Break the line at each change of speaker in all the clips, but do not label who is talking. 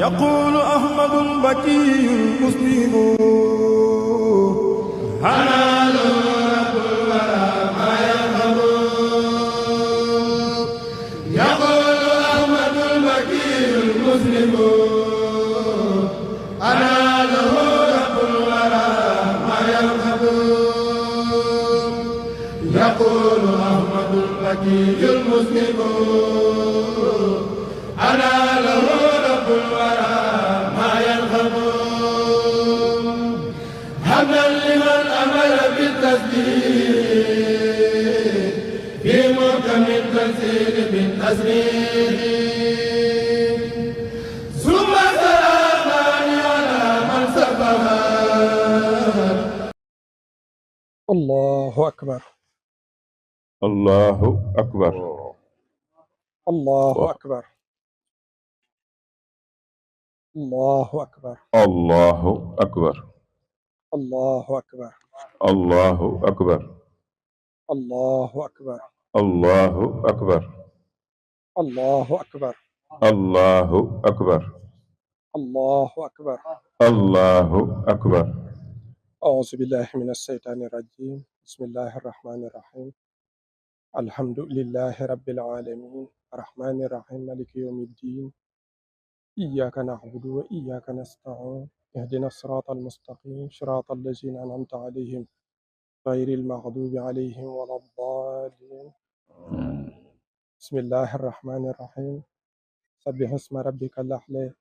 يقول أحمد البكي المسلم هنا له رب الورى ما يرغب. يقول أحمد البكي المسلم هنا له رب الورى ما يرغب. يقول أحمد البكي المسلم هنا له رب الورى ما يرغب. حمدا لمن أمر بالتسبيح في محكم التنزيل بالتسبيح ثم سلامان على من سبها.
الله أكبر.
الله أكبر.
الله أكبر. الله أكبر.
الله أكبر.
الله أكبر.
الله أكبر.
الله أكبر.
الله أكبر.
الله أكبر.
الله أكبر.
الله أكبر.
الله أكبر.
أعوذ بالله من الشيطان الرجيم. بسم الله الرحمن الرحيم. الحمد لله رب العالمين الرحمن الرحيم مالك يوم الدين. إياك نعبد وإياك نستعين اهدنا الصراط المستقيم صراط الذين أنعمت عليهم غير المغضوب عليهم ولا الضالين. بسم الله الرحمن الرحيم. سبح اسم ربك الأعلى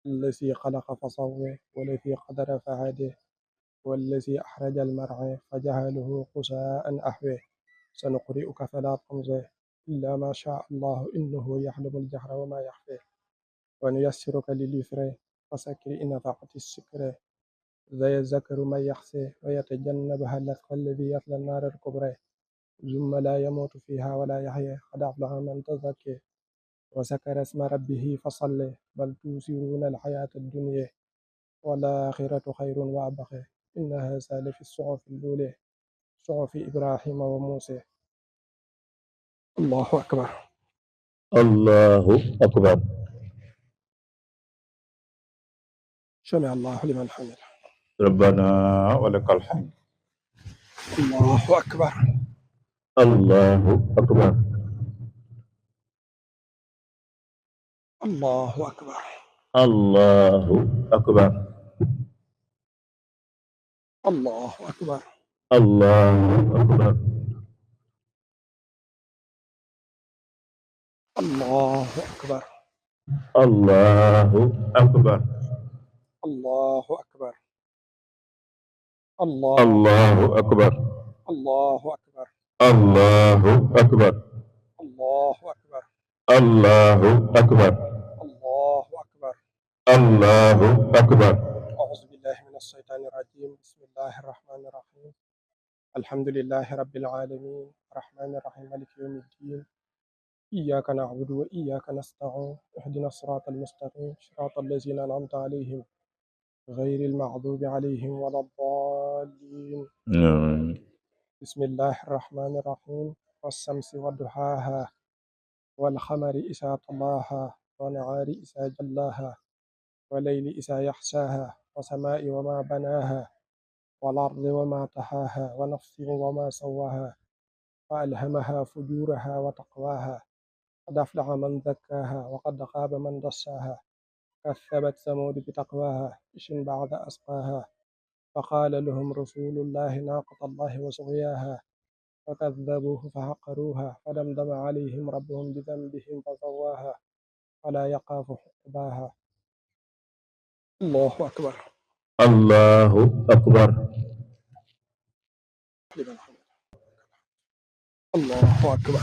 الذي خلق فسوى والذي قدر فهدى والذي أخرج المرعى فجعله غثاء أحوى سنقرئك فلا تنسى إلا ما شاء الله إنه يعلم الجهر وما يخفى ونيسرك لليسرى فذكر إن نفعت الذكرى سيذكر من يخشى ويتجنبها الأتقى الذي يصلى النار الكبرى ثم لا يموت فيها ولا يحيا قد أفلح من تزكى وذكر اسم ربه فصلى بل تؤثرون الحياة الدنيا والآخرة خير وأبقى إن هذا لفي الصحف الأولى صحف إبراهيم وموسى. الله أكبر.
الله أكبر.
سمع الله لمن حمده.
ربنا ولك الحمد.
الله أكبر.
الله أكبر.
الله أكبر.
الله أكبر.
الله أكبر.
الله أكبر.
الله أكبر.
الله أكبر.
الله أكبر. الله
الله أكبر.
الله أكبر.
الله أكبر.
الله أكبر.
الله أكبر.
الله أكبر.
الله أكبر.
أعوذ بالله من الشيطان الرجيم. بسم الله الرحمن الرحيم. الحمد لله رب العالمين الرحمن الرحيم مالك يوم الدين. إياك نعبد وإياك نستعين اهدنا الصراط المستقيم صراط الذين أنعمت عليهم غير المغضوب عليهم ولا الضالين. بسم الله الرحمن الرحيم. والشمس وضحاها والقمر إذا طلاها والنهار إذا جلاها والليل إذا يغشاها والسماء وما بناها والأرض وما طحاها ونفس وما سواها فألهمها فجورها وتقواها قد أفلح من زكاها وقد خاب من دساها كذبت ثمود بتقواها إذ بعد أسقاها فقال لهم رسول الله ناقة الله وسقياها فكذبوه فعقروها فدمدم عليهم ربهم بذنبهم فسواها ولا يخاف عقباها. الله أكبر.
الله أكبر.
الله أكبر.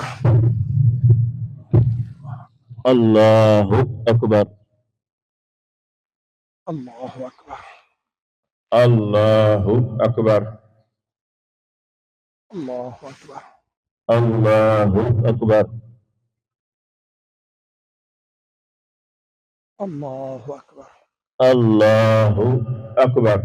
الله أكبر.
الله أكبر.
الله أكبر.
الله أكبر.
الله أكبر.
الله أكبر.
الله أكبر.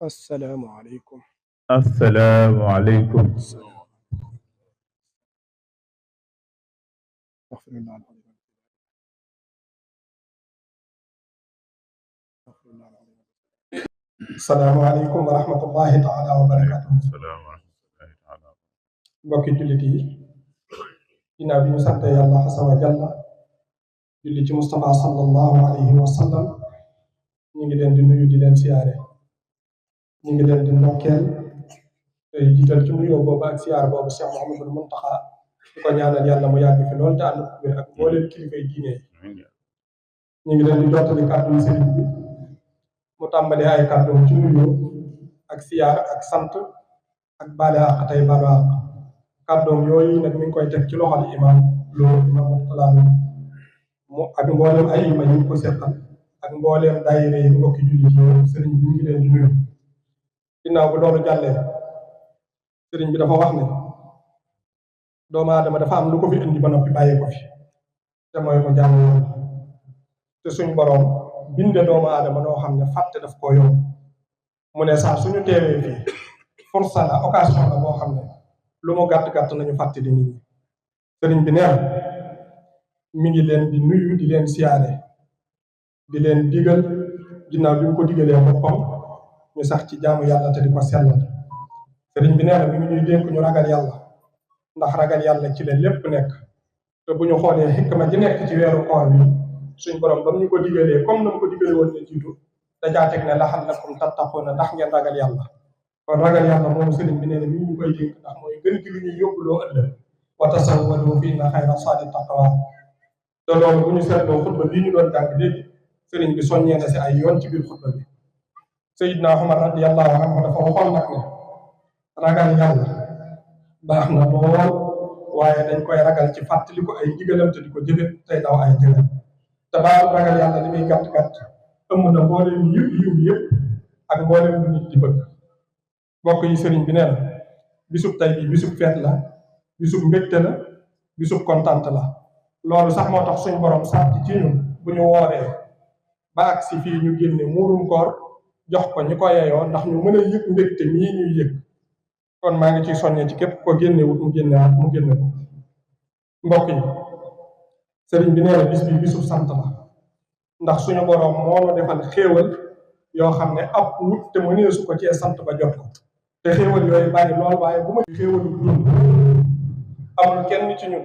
asalaamualeykum.
asalaamualeykum.
salaamaaleykum wa rahmatullahi taala wa barakatuh. mbokki jullit yi ginnaaw bi ñu sante yàlla xasa wa jalla julli ci Mustafa sallallahu alayhi wa sallam ñu ngi leen di nuyu di leen siyaare ñu ngi leen di ndokkeel tey jiital ci nuyoo boobu ak siyaar boobu Cheikh Mouhamadul Muntaxa di ko ñaanal yàlla mu yàgg fi lool te ànd ak wér ak mbooleem kilifay diine yi ñu ngi leen di jottali kàddu yi sëriñ bi mu tàmbalee ay kàddoom ci nuyoo ak siyaar ak sant ak baale àq tey balu àq kàddoom yooyu nag mi ngi koy teg ci loxol imam loolu imam Murtala mu ak mbooleem ay ima yi ko seqal ak mbooleem daayira yi mbokki jullit yi sëriñ bi ñu ngi leen di nuyu ginnaaw bu loolu jàllee sëriñ bi dafa wax ne doomu aadama dafa am lu ko fi indi ba noppi bàyyi ko fi te mooy mu jaamu yàlla te suñ boroom binde doomu aadama noo xam ne fàtte daf koo yomb mu ne saa suñu teewee fii force la occasion la boo xam ne lu mu gàtt-gàtt nañu fàttali nit ñi sëriñ bi neex mi ngi leen di nuyu di leen siyaare di leen digal ginnaaw bi mu ko digalee boppam ñu sax ci jaamu yàlla te di ko sellal sëriñ bi nee na mi ngi ñuy dénk ñu ragal yàlla ndax ragal yàlla ci la lépp nekk te bu ñu xoolee xikma ji nekk ci weeru koor bi suñ borom ba mu ñu ko digalee comme na mu ko digalee woon ne jiitu dajaa teg ne laxallakum tattaquuna ndax ngeen ragal yàlla kon ragal yàlla moom sëriñ bi nee na mi ngi ñu koy dénk ndax mooy gën gi lu ñuy yóbbuloo ëllëg wa tasawwadu fa inna xayra saadi taqwa te loolu bu ñu seetloo xutba bii ñu doon jàng léegi sëriñ bi soññee na si ay yoon ci biir xutba bi Seydina Umar radiyallahu anhu dafa waxoon nag ne ragal yàlla baax na lool waaye dañ koy ragal ci fàttali ko ay digalam te di ko jëfe tey daw ay jëgal te baaxul ragal yàlla li muy gàtt-gàtt ëmb na mbooleem yiw yëpp ak mbooleem lu nit di bëgg mbokk yi sëriñ bi nee na bisub tey bi bisub feet la bisub mbégte la bisub kontante la loolu sax moo tax suñ borom sàtt ci ñun bu ñu wooree ba ak si fii ñu génne muurum koor jox ko ñi ko yeyoo ndax ñu mën a yëg mbégte mii ñuy yëg kon maa ngi ciy soññee ci képp ko génnewut mu génne ko mbokk yi sëriñ bi nee na bis bi bisub sant la ndax suñu borom moo nu defal xéewal yoo xam ne ab wut te mëneesu ko cee sant ba jot ko te xéewal yooyu bari lool waaye bu ma xéewalu dund amul kenn ci ñun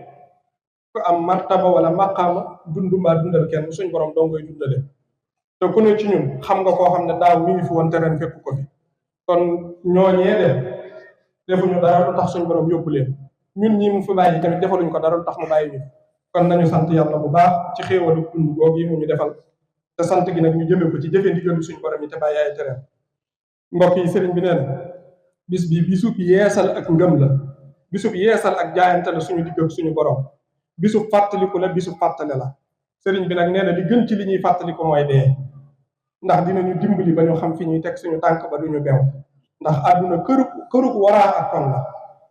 ku am martaba wala maqaama dund mbaa dundal kenn suñ borom doo ngoy dundale te ku ne ci ñun xam nga koo xam ne daaw mi ngi fi woon te ren fekk ko fi kon ñooñee de defuñu dara lu tax suñ borom yóbbu leen ñun ñi mu fi bàyyi tamit defaluñ ko dara lu tax mu bàyyi ñu kon nañu sant yàlla bu baax ci xéewalu dund googu yi mu ñu defal te sant gi nag ñu jëmee ko ci jëfe ndigalu suñ borom yi te bàyyi ay tereen mbokk yi sëriñ bi nee na bis bi bisub yeesal ak ngëm la bisub yeesal ak jaayante la suñu digg ak suñu borom bisub fàttaliku la bisub fàttale la sëriñ bi nag nee na li gën ci li ñuy fàttaliku mooy dee ndax dinañu dimbali ba ñu xam fi ñuy teg suñu tànk ba duñu bew ndax àdduna kërug waraa ak kon la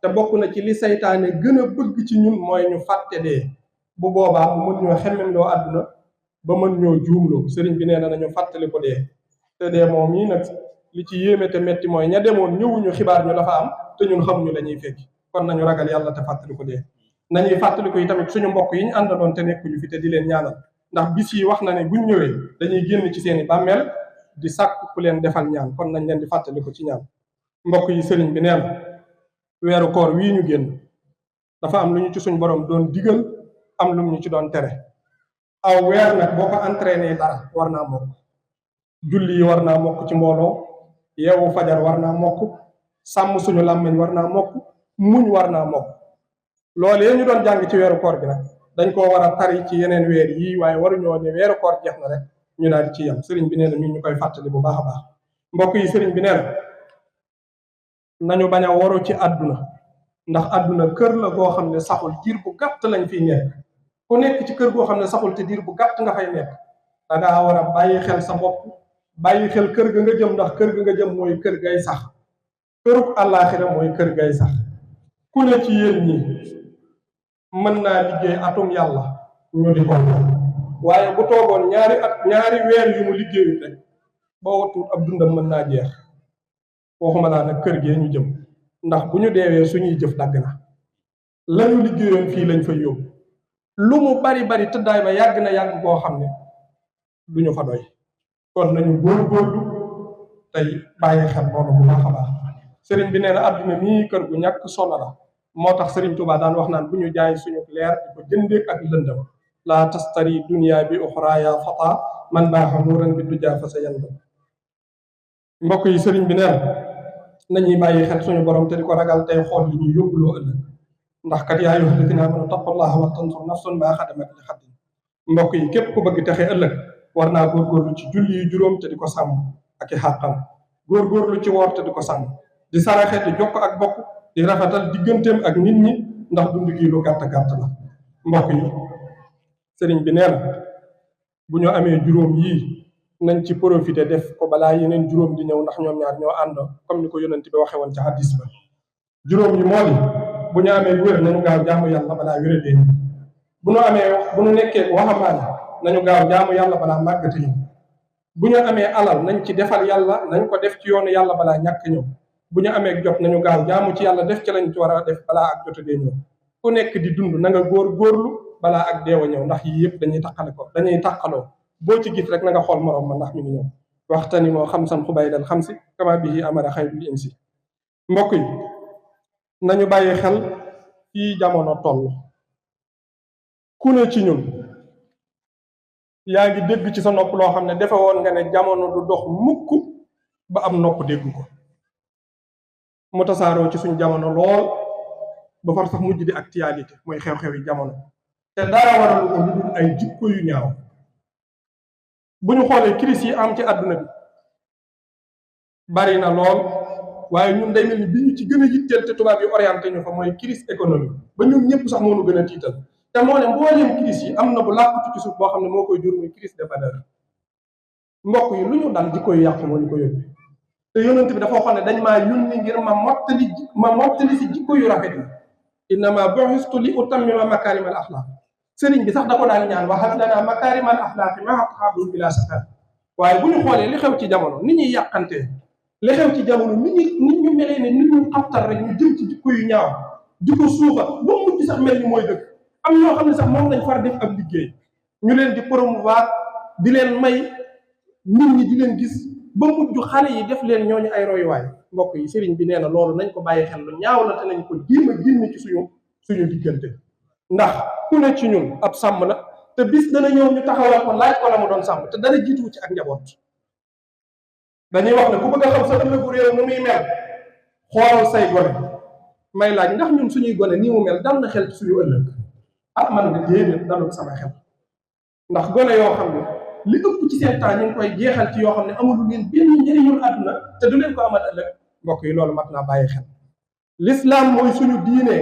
te bokk na ci li saytaane gën a bëgg ci ñun mooy ñu fàtte dee bu boobaa mu mën ñoo xemmemloo àdduna ba mën ñoo juumloo sëriñ bi nee na nañu fàttali ko dee te dee moom mii nag li ci yéeme te metti mooy ña demoon ñëwuñu xibaar ñu la fa am te ñun xamuñu la ñuy fekki kon nañu ragal yàlla te fàttali ko dee nañuy fàttali ko yi tamit suñu mbokk yi ñu àndaloon te nekkuñu fi te di leen ñaanal ndax bis yi wax na ne buñ ñëwee dañuy génn ci seeni bàmmeel di sàkk ku leen defal ñaan kon nañ leen di fàttali ko ci ñaan mbokk yi sëriñ bi nee na weeru koor wii ñu génn dafa am lu ñu ci suñ borom doon digal am lu ñu ci doon tere aw weer nag boo ko entraîné dara war naa mokk julli yi war naa mokk ci mbooloo yeewu fajar war naa mokk sàmm suñu làmmiñ war naa mokk muñ war naa mokk loolee ñu doon jàng ci weeru koor gi nag dañ koo war a tari ci yeneen weer yii waaye waruñoo ne weeru koor jeex na rek ñu daal di ci yem sëriñ bi nee na ñu koy fàttali bu baax a baax mbokk yi sëriñ bi nee na nañu bañ a waru ci àdduna ndax àdduna kër la goo xam ne saxul diir bu gàtt lañ fiy nekk ku nekk ci kër goo xam ne saxul te diir bu gàtt nga fay nekk da ngaa war a bàyyi xel sa bopp bàyyi xel kër ga nga jëm ndax kër ga nga jëm mooy kër gay sax këruk àllaaxira mooy kër gay sax ku ne ci yéen ñi mën naa liggéey atum yàlla ñu di ko waaye bu toogoon ñaari weer yu mu liggéeyut rek boo watut ab dundam mën naa jeex waxuma laa nag kër gee ñu jëm ndax bu ñu deewee suñuy jëf dagg na lañu liggéeyoon fii lañ fay yóbbu lu mu bari bari tëddaay ba yàgg na yàgg boo xam ne duñu fa doy kon nañu góorgóorlu tey bàyyi xel loolu bu baax a baax sëriñ bi nee na àdduna mii kër gu ñàkk solo la moo tax sëriñ Tuubaa daan wax naan bu ñu jaay suñu leer di ko jëndee ak lëndëm laa tastari dunya bi uxra ya fata man baaxa nuuran bi dujaa fa sa yandam mbokk yi sëriñ bi nee na nañuy bàyyi xel suñu borom te di ko ragal tey xool li ñuy yóbbuloo ëllëg ndax kat yaa ayyuhal lazina aamanu taqullaha wa tanzur nafsun maa qaddamat li ghadin mbokk yi képp ku bëgg texe ëllëg war naa góorgóorlu ci julli yu juróom te di ko sàmm ak i xàqam góorgóorlu ci woor te di ko sàmm di saraxe di jokk ak bokk di rafetal digganteem ak nit ñi ndax dund gi lu gàtt gàtt la mbokk yi sëriñ bi nee na bu ñu amee juróom yii nañ ci profité def ko balaa yeneen juróom di ñëw ndax ñoom ñaar ñoo ànd comme ni ko yonent bi waxe woon ci hadis ba juróom yi moo di bu ñu amee wér nañu gaaw jaamu yàlla balaa wéra dee bu ñu nekkee waxambaane nañu gaaw jaamu yàlla balaa màggati ñëw bu ñu amee alal nañ ci defal yàlla nañ ko def ci yoonu yàlla balaa ñàkk ñëw bu ñu amee jot nañu gaaw jaamu ci yàlla def ci lañ ci war a def balaa ak jota dee ñëw ku nekk di dund na nga góorlu balaa ak deewa ñëw ndax yii yëpp dañuy tàqaloo boo ci gis rek na nga xool morom ma ndax mi ngi ñëw waxtani moo xam san xubay dal xam si kama bihi amara xayrul insi mbokk yi nañu bàyyi xel fii jamono toll ku ne ci ñun yaa ngi dégg ci sa nopp loo xam ne defe woon nga ne jamono du dox mukk ba am nopp dégg ko mu tasaaroo ci suñu jamono lool ba far sax mujj di actualité mooy xew-xew yi jamono te dara waral ko lu dul ay jikko yu ñaaw bu ñu xoolee crise yi am ci àdduna bi bari na lool waaye ñun day mel ni bi ñu ci gën a yitteel te tubaab yi orienté ñu fa mooy crise économique ba ñun ñëpp sax moo ñu gën a tiital te moo ne mbooleem crise yi am na bu làqatu ci suuf boo xam ne moo koy jur muy crise de valeur mbokk yi lu ñu dal jikko yu yàqu moo ñu ko yóbbu te yonent bi dafa waxoon ne dañ maa yónni ngir ma mottali si jikko yu rafet yi innama bu'istu li utammima makaarimal axlaaq sëriñ bi sax da ko daan ñaan waxat lanaa makaarimal axlaaqi maa taxaabun bila safar waaye bu ñu xoolee li xew ci jamono ni ñuy yàqantee li xew ci jamono nit ñu melee ne nit ñu xabtal rek ñu jëm ci jikko yu ñaaw di ko suuxa ba mujj sax mel ni mooy dëgg am ñoo xam ne sax moom lañ far def ab liggéey ñu leen di promouvoir di leen may nit ñi di leen gis ba mujj xale yi def leen ñooñu ay royuwaay mbokk yi sëriñ bi nee na loolu nañ ko bàyyi xel lu ñaaw la te nañ ko jéem a génne ci suñu diggante ndax ku ne ci ñun ab sàmm la te bis dana ñëw ñu taxawal ko laaj ko la mu doon sàmm te dara jiituwu ci ak njaboot dañuy wax ne ku bëgg a xam sa ëllëgu réew nu muy mel xoolal say gone may laaj ndax ñun suñuy gone nii mu mel dal na xel ci suñu ëllëg man de déedéet dalul sama xel ndax gone yoo xam ne li ëpp ci seen temps ñu ngi koy jeexal ci yoo xam ne amul leen benn njëriñul àdduna te du leen ko amal ëllëg mbokk yi loolu mat naa bàyyi xel l'islam mooy suñu diine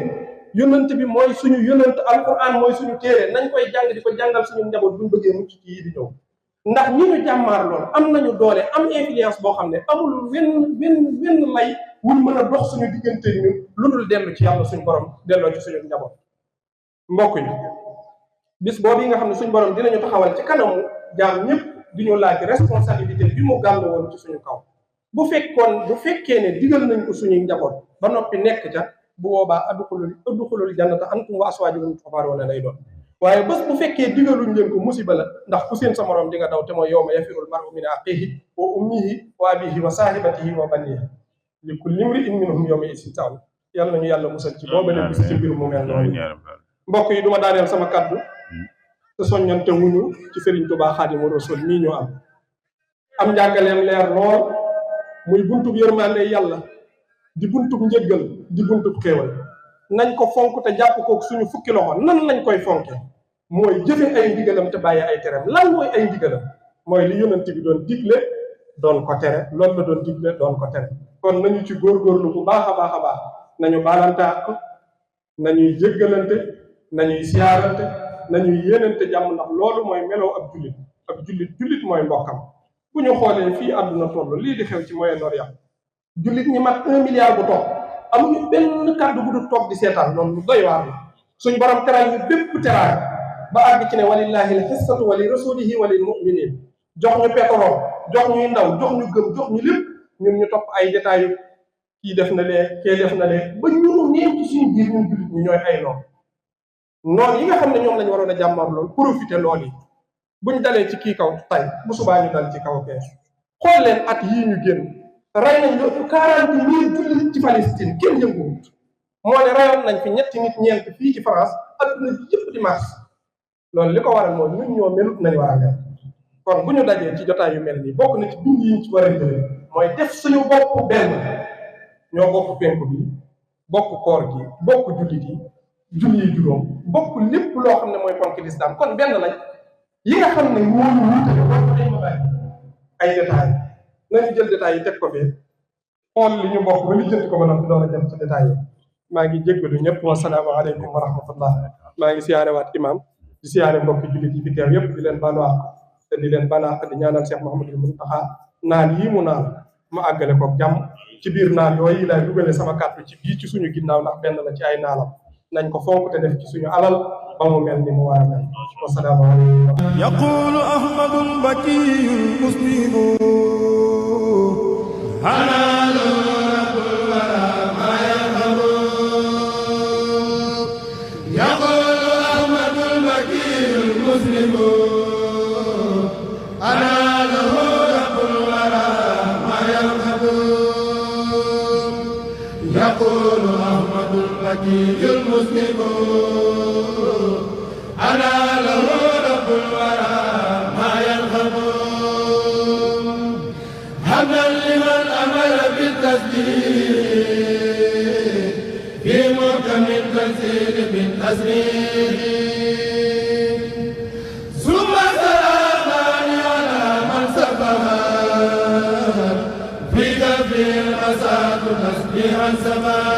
yonent bi mooy suñu yonent alquran mooy suñu téere nañ koy jàng di ko jàngal suñu njaboot buñ bëggee mucc ci yi di ñëw ndax ñi ñu jàmmaar lool am nañu doole am influence boo xam ne amul wenn lay wuñ mën a dox suñu diggante ñun lu dul dellu ci yàlla suñu borom delloo ci suñu njaboot mbokk yi bis boobu yi nga xam ne suñu borom dinañu taxawal ci kanamu jaam ñëpp di ñu laaj responsabilité bi mu gàll woon ci suñu kaw bu fekkee ne digal nañ ko suñuy njaboot ba noppi nekk ca bu boobaa adxulul jannata antum wa aswaajukum tuhbaruuna lay doon waaye bés bu fekkee digaluñ leen ko musiba la ndax ku seen sa morom di nga daw te mooy yawma yafirul mar'u min axiihi wa ummihi wa abiihi wa saahibatihi wa baniihi li kulli imri'in minhum yawma idin sha'nun yàlla nañu yàlla musal ci booba leen bis ci mbir mu mel noonu mbokk yi du ma daaneel sama kaddu te soññante wuñu ci Sëriñ Tuubaa Xaadimu Rasuul nii ñoo am njàngaleem leer lool muy buntub yërmande yàlla di buntub njëggal di buntub xéewal nañ ko fonk te jàpp ko suñu fukki loxo nan lañ koy fonke mooy jëfe ay ndigalam te bàyyi ay tereem lan mooy ay ndigalam mooy li yonent bi doon digle doon ko tere loolu la doon digle doon ko tere kon nañu ci góorgóorlu bu baax a baax a baax nañu baalante ak nañuy jéggalante nañuy siyaarante nañuy yéenante jàmm ndax loolu mooy meloo ab jullit mooy mbokkam bu ñu xoolee fii àdduna toll lii di xew ci Moyen-Orient jullit ñi mat 1 milliard bu toog amuñu benn kàddu bu dul toog di seetaan loolu lu doy waar la suñ borom teral ñu bépp teraanga ba àgg ci ne walillahi al-izzatu wa li rasulihi wa lil mu'minin jox ñu pétrole jox ñuy ndaw jox ñu gëm jox ñu lépp ñun ñu topp ay détails kii def na lee kee def na lee ba ñunu neen ci suñu biir ñun jullit ñi ñooy ay noonu yi nga xam ne ñoom lañ waroon a jàmmar loolu profité lool yi buñ dalee ci kii kaw tay bu subaa ñu dal ci kaw kee xool leen at yii ñu génn rey nañ lu ëpp 40 000 jullit ci Palestine kenn yënguwut moo ne reyoon nañ fi ñetti nit ñeent fii ci France adduna bi yëpp di mars loolu li ko waral mooy ñun ñoo melut nañ war a mel kon bu ñu dajee ci jotaay yu mel nii bokk na ci bind yi ñu ci war a jëlee mooy def suñu bopp benn ñoo bokk penku bi bokk koor gi bokk jullit yi julli juróom bokk lépp loo xam ne mooy ponk lislaam kon benn lañ yi nga xam ne ñooñu wuutale bokk dañ ma bàyyi ay détails nañu jël détails yi teg ko fii xool li ñu bokk ba ñu jënd ko ba noppi doon a jëm ci détails yi maa ngi jéggalu ñëpp wasalaamu aleykum wa rahmatullah maa ngi siyaare waat imam di siyaare mbokki jullit yi fi teew yëpp di leen balwaa te di leen banaa di ñaanal Cheikh Mouhamadul Mountakha naan yii mu naan mu àggale ko jàmm ci biir naan yooyu laay dugale sama kàddu ci bii ci suñu ginnaaw ndax benn la ci ay naalam nañ ko fonk te def ci suñu alal ba mu mel ni mu war a mel wasalaamu aleykum
yaqulu ahmadul bakiyul muslimu hanalu rabbul wara ma yahabu yaqulu ahmadul bakiyul muslimu hanalu rabbul wara ma yahabu yaqulu ahmadul bakiyul muslimu أنا له رب الورى ما يرغب حمدا لمن أمر بالتسبيح في محكم التنزيل بالتسبيح ثم سلامان على من سبها في كفر الأساد تسبيحا سبا